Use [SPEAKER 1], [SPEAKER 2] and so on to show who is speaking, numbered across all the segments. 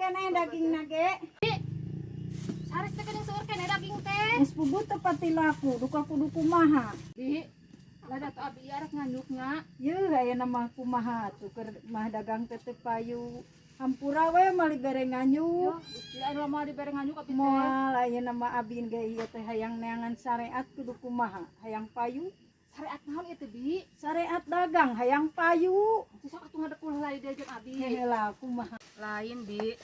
[SPEAKER 1] Keneh daging nage.
[SPEAKER 2] Saris teh geuning seueur keneh daging teh.
[SPEAKER 1] Geus puguh teu pati laku, duka kudu kumaha.
[SPEAKER 2] Bi, lada tuh abi arek nganyuknya.
[SPEAKER 1] Yeuh aya mah kumaha atuh keur mah dagang teh teu payu. Hampura we mah dibere nganyuk.
[SPEAKER 2] Gusti anu mah dibere nganyuk abi teh.
[SPEAKER 1] Moal ayeuna mah abi ge ieu teh hayang neangan syariat kudu kumaha, hayang payu.
[SPEAKER 2] Syariat naon ieu teh, Bi?
[SPEAKER 1] Syariat dagang hayang payu.
[SPEAKER 2] Sok atuh ngadep ulah lain dia jeung abi.
[SPEAKER 1] Heula kumaha.
[SPEAKER 2] Lain, Bi.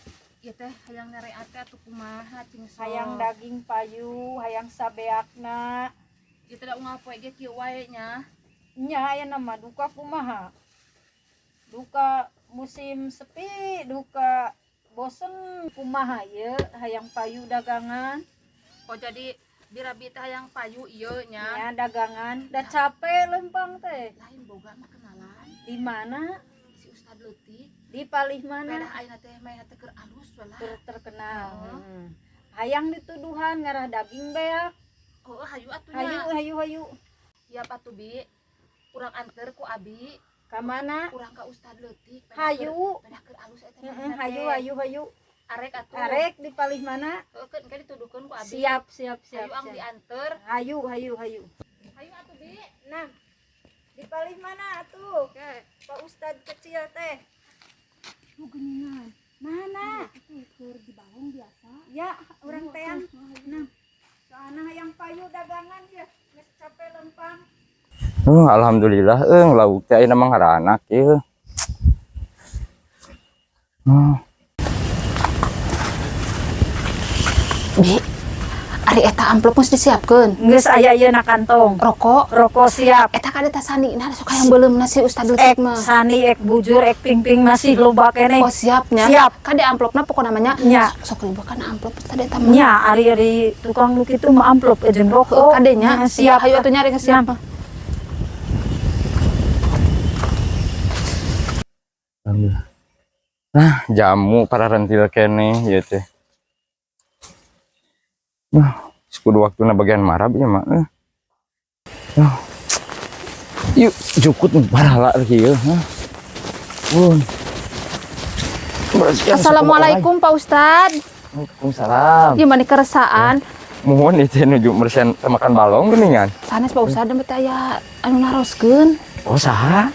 [SPEAKER 2] Ieu teh hayang nyareat teh atuh kumaha cing sok.
[SPEAKER 1] Hayang daging payu, hayang sabeakna.
[SPEAKER 2] Ieu teh da unggal poe ge kieu wae nya.
[SPEAKER 1] Nya ayeuna mah duka kumaha. Duka musim sepi, duka bosen kumaha ieu hayang payu dagangan.
[SPEAKER 2] Oh jadi birabi teh hayang payu ieu nya.
[SPEAKER 1] Nya dagangan, da capek lempang teh.
[SPEAKER 2] Lain boga mah kenalan
[SPEAKER 1] Di mana?
[SPEAKER 2] Si Ustad leutik.
[SPEAKER 1] Di palih mana?
[SPEAKER 2] Pedah ayeuna teh mah teh keur alus we lah.
[SPEAKER 1] Keur terkenal.
[SPEAKER 2] Oh.
[SPEAKER 1] Hayang dituduhan ngarah daging beak.
[SPEAKER 2] Oh, hayu atuh nya.
[SPEAKER 1] Hayu hayu hayu.
[SPEAKER 2] Siap atuh, Bi. Urang anter ku abi.
[SPEAKER 1] Ka mana?
[SPEAKER 2] Urang ka Ustad leutik.
[SPEAKER 1] Hayu.
[SPEAKER 2] Pedah keur alus eta
[SPEAKER 1] Heeh, hayu hayu hayu.
[SPEAKER 2] Arek atuh.
[SPEAKER 1] Arek di palih mana?
[SPEAKER 2] Heuh, keun engke dituduhkeun ku abi.
[SPEAKER 1] Siap siap siap.
[SPEAKER 2] Hayu ang
[SPEAKER 1] Siap.
[SPEAKER 2] Dianter.
[SPEAKER 1] Hayu hayu hayu.
[SPEAKER 2] Hayu atuh, Bi.
[SPEAKER 1] Nah, di palih mana atuh?
[SPEAKER 2] Oke.
[SPEAKER 1] Pak Ustad kecil teh.
[SPEAKER 2] Nu geuningan.
[SPEAKER 1] Mana?
[SPEAKER 2] Itu keur di balong biasa.
[SPEAKER 1] Ya, urang teang. Nah, soalna hayang payu dagangan ya. Geus capek lempang.
[SPEAKER 3] Oh, alhamdulillah lauk teh ayeuna mah ngaranak ieu. Oh,
[SPEAKER 2] Bi, ari eta amplop geus disiapkeun.
[SPEAKER 1] Geus aya ieu na kantong.
[SPEAKER 2] Rokok.
[SPEAKER 1] Rokok siap.
[SPEAKER 2] Eta kada tasani nah sok hayang beuleumna si Ustad leutik
[SPEAKER 1] Ek
[SPEAKER 2] mah.
[SPEAKER 1] sani ek bujur ek pingping masih loba keneh.
[SPEAKER 2] Oh siapnya.
[SPEAKER 1] Siap.
[SPEAKER 2] Kade amplopna pokokna namanya.
[SPEAKER 1] Nya.
[SPEAKER 2] Sok ribu kan amplop tadi eta mah.
[SPEAKER 1] Nya ari-ari tukang nu kitu mah amplop jeung
[SPEAKER 2] Heuh,
[SPEAKER 1] rokok.
[SPEAKER 2] kade nya.
[SPEAKER 1] Nya, siap.
[SPEAKER 2] Hayu atuh nyari siap.
[SPEAKER 1] Nah.
[SPEAKER 3] Alhamdulillah. Nah, jamu para rentil keneh ieu teh. Nah, kudu waktuna bagian marab ieu mah. Nah. Yuk, jukut barala ieu, hah. Bun.
[SPEAKER 2] Assalamualaikum Pak Ustad.
[SPEAKER 3] Waalaikumsalam.
[SPEAKER 2] Gimana keresaan?
[SPEAKER 3] Mohon itu nuju mersian makan balong geuningan.
[SPEAKER 2] Sanes Pak Ustad nembe teh aya anu naroskeun.
[SPEAKER 3] Oh, saha?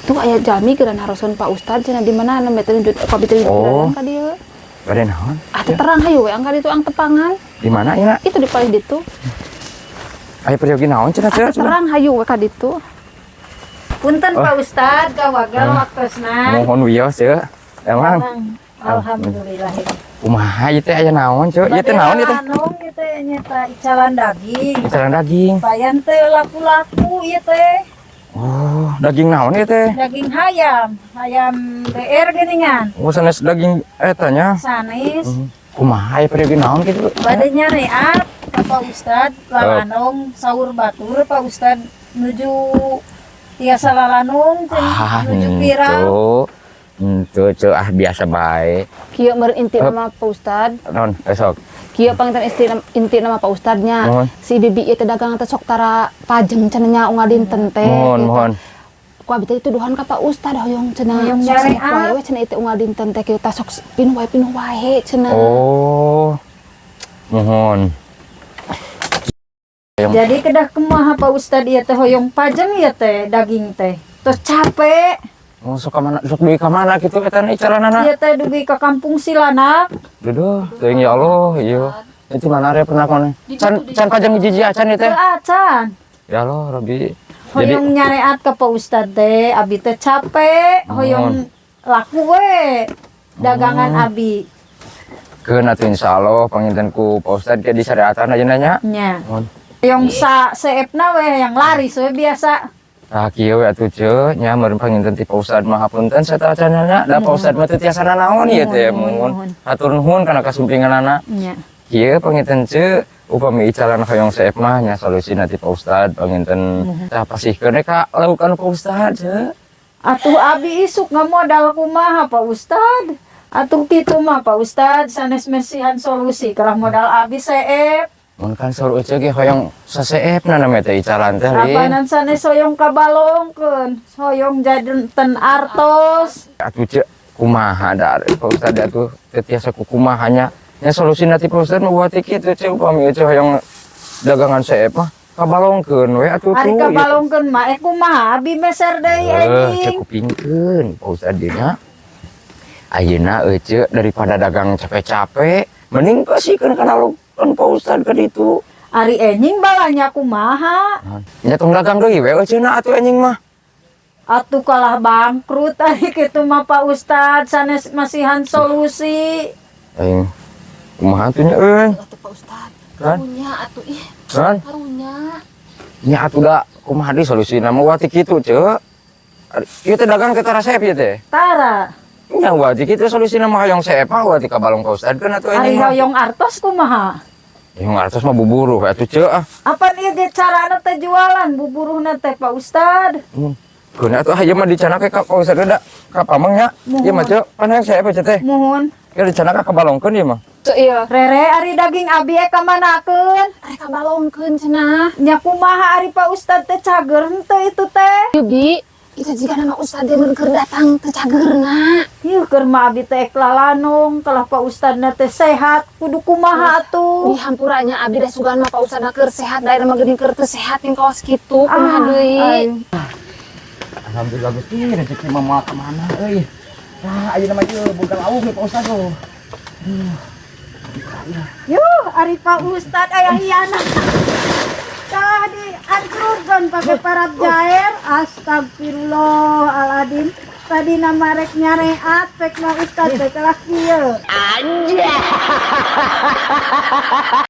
[SPEAKER 2] Tuh aya jalmi geura naroskeun Pak Ustad cenah di mana nembe teh nuju kopi teh
[SPEAKER 3] Oh.
[SPEAKER 2] ka dieu.
[SPEAKER 3] Bade naon?
[SPEAKER 2] Ah teu terang hayu we angka ditu ang tepangan.
[SPEAKER 3] Di mana ya?
[SPEAKER 2] Itu di palih ditu.
[SPEAKER 3] Aya peryogi naon cenah
[SPEAKER 2] Ah
[SPEAKER 3] teh?
[SPEAKER 2] teu terang hayu we ka ditu.
[SPEAKER 1] Punten
[SPEAKER 3] Oh.
[SPEAKER 1] Pak Ustad, kawagal
[SPEAKER 3] Ah.
[SPEAKER 1] waktosna.
[SPEAKER 3] Mohon wios ya. Emang
[SPEAKER 1] Alhamdulillah.
[SPEAKER 3] Kumaha ieu teh aya naon, Ceu? Ieu teh naon ieu teh?
[SPEAKER 1] Anu ieu teh nyata icalan daging.
[SPEAKER 3] Icalan daging.
[SPEAKER 1] Payan teh laku-laku ieu teh.
[SPEAKER 3] Oh, daging naon ieu teh?
[SPEAKER 1] Daging hayam, hayam BR geuningan.
[SPEAKER 3] Oh, sanes daging eta nya.
[SPEAKER 1] Sanes.
[SPEAKER 3] Kumaha aya peryogi naon kitu?
[SPEAKER 1] Bade nyareat ka Pak Ustad lalanong saur batur Pak Ustad nuju tiasa lalanung
[SPEAKER 3] Ah,
[SPEAKER 1] nuju viral.
[SPEAKER 3] henteu. Henteu, Ceu, ah biasa bae.
[SPEAKER 2] Kieu meureun inti nama Pak Ustad.
[SPEAKER 3] Naon, esok.
[SPEAKER 2] Kieu panginten inti nama Pak Ustadnya.
[SPEAKER 3] Mohon.
[SPEAKER 2] Si bibi ieu teh dagang teh sok tara pajeng cenah nya unggal dinten teh.
[SPEAKER 3] Mohon,
[SPEAKER 2] gitu.
[SPEAKER 3] mohon.
[SPEAKER 2] Ku abi teh dituduhan ka Pak Ustad hoyong cenah
[SPEAKER 1] Hoyong
[SPEAKER 2] sok
[SPEAKER 1] nyareat.
[SPEAKER 2] selek wae we cenah ieu unggal dinten teh kieu tah sok pinuh wae cenah.
[SPEAKER 3] Oh. Mohon.
[SPEAKER 1] Jadi kedah kumaha Pak Ustad ieu teh hoyong pajeng ieu teh daging teh. Terus capek.
[SPEAKER 3] Oh, sok ka mana? Sok dugi ka mana kitu eta na icalanana?
[SPEAKER 1] Ieu teh dugi ka kampung Silanak.
[SPEAKER 3] Duh, teuing ya Allah, iya. Itu mana area pernah kono? Can can pajeng hiji acan ieu
[SPEAKER 1] Teu
[SPEAKER 3] teh.
[SPEAKER 1] acan.
[SPEAKER 3] Ya Allah, Rabbi. Jadi
[SPEAKER 1] Hoyong nyareat ka Pak Ustad teh, abi teh capek, hoyong laku we dagangan abi.
[SPEAKER 3] Keun atuh insyaallah panginten ku Pak Ustad ke disyariatan aja nanya.
[SPEAKER 1] Nya.
[SPEAKER 3] Mohon.
[SPEAKER 1] Hoyong sa seepna we yang laris we biasa.
[SPEAKER 3] Tah kieu we atuh ceu nya meureun panginten ti Pak Ustad mah hapunten sateuacan nya. Da Pak Ustad mah teu tiasa nanaon ieu teh
[SPEAKER 1] Mohon,
[SPEAKER 3] mun. Hatur nuhun kana kasumpinganana.
[SPEAKER 1] Nya.
[SPEAKER 3] Kieu panginten ceu upami icalan hoyong seep mah nya solusina ti Pak Ustad panginten tah pasihkeun we ka laukan Pak Ustad ceu.
[SPEAKER 1] Atuh abi isuk ngamodal kumaha Pak Ustad? Atuh kitu mah Pak Ustad sanes mesihan solusi kalah modal abi seep.
[SPEAKER 3] Mun kan saur ece ge hoyong saseepna na teh icalan teh lin.
[SPEAKER 1] Apanan sanes hoyong kabalongkeun, hoyong janten artos.
[SPEAKER 3] Atuh ceu Kumaha da Pak Ustad atuh teu tiasa kukumaha nya. Nya solusi nanti Pak Ustad mah buat kitu, Ceu, upami Ece hayang dagangan seep mah kabalongkeun we atuh
[SPEAKER 1] Ari
[SPEAKER 3] tuh.
[SPEAKER 1] Kabalongkeun mah eh kumaha abi meser deui
[SPEAKER 3] Eh,
[SPEAKER 1] anjing.
[SPEAKER 3] Cek kupingkeun Pak Ustad dieu nya. Ayeuna Ece daripada dagang capek-capek, mending kasihkeun kana kan Pak Ustad ka ditu.
[SPEAKER 1] Ari enjing balanya kumaha?
[SPEAKER 3] Nya tong dagang deui we Ece na atuh anjing mah.
[SPEAKER 1] Atuh kalah bangkrut ari kitu mah, Pak Ustad, sanes masihan solusi.
[SPEAKER 3] Aing kumaha atuh nya euy?
[SPEAKER 2] Atuh Pak Ustad.
[SPEAKER 3] Kan?
[SPEAKER 2] Karunya atuh ih,
[SPEAKER 3] Kan?
[SPEAKER 2] Karunya.
[SPEAKER 3] Nya atuh da kumaha deui solusina mah wati kitu, Ceu. Ieu teh dagang teh tara seep ieu teh.
[SPEAKER 1] Tara.
[SPEAKER 3] Nya wati kitu solusina mah hayang seep mah wati kabalong ka Ustad kan atuh
[SPEAKER 1] Ari
[SPEAKER 3] anjing mah.
[SPEAKER 1] hoyong artos kumaha?
[SPEAKER 3] Yang artos mah buburuh atuh, Ceu, ah.
[SPEAKER 1] Apa ieu ge carana teh jualan buburuhna teh, Pak Ustad?
[SPEAKER 3] Keun atuh ieu mah dicandak ka Pak Ustad da ka pameng nya. Ieu mah, Ceu, pan hayang seep aja teh.
[SPEAKER 1] Muhun.
[SPEAKER 3] Ya dicandak ka kabalongkeun ieu mah.
[SPEAKER 2] Tuh iya.
[SPEAKER 1] Rere, ari daging abi e kamanakeun?
[SPEAKER 2] Ari kabalongkeun cenah.
[SPEAKER 1] Nya kumaha ari Pak Ustad teh, cager henteu itu teh?
[SPEAKER 2] Ieu bi, itu jika nama Ustad dia keur datang teu cagerna.
[SPEAKER 1] Yuh, keur mah abi teh lalanong kalah Pak Ustadna teh sehat, kudu kumaha atuh?
[SPEAKER 2] Di hampuranya abdi da sugan mah Pak Ustad keur sehat, da mah geuning keur teu sehat yang kawas kitu, kumaha deui.
[SPEAKER 1] Aing.
[SPEAKER 3] Alhamdulillah Gusti, rezeki mah moal ka mana euy. Tah ayeuna mah ieu boga lauk nih Pak Ustad tuh.
[SPEAKER 1] Yuh, ari Pak Ustad aya hianat. Tah diancurkeun pake parab jair. Astagfirullahaladzim. Tadi nama rek nyareat pek mah Ustad teh kalah kieu.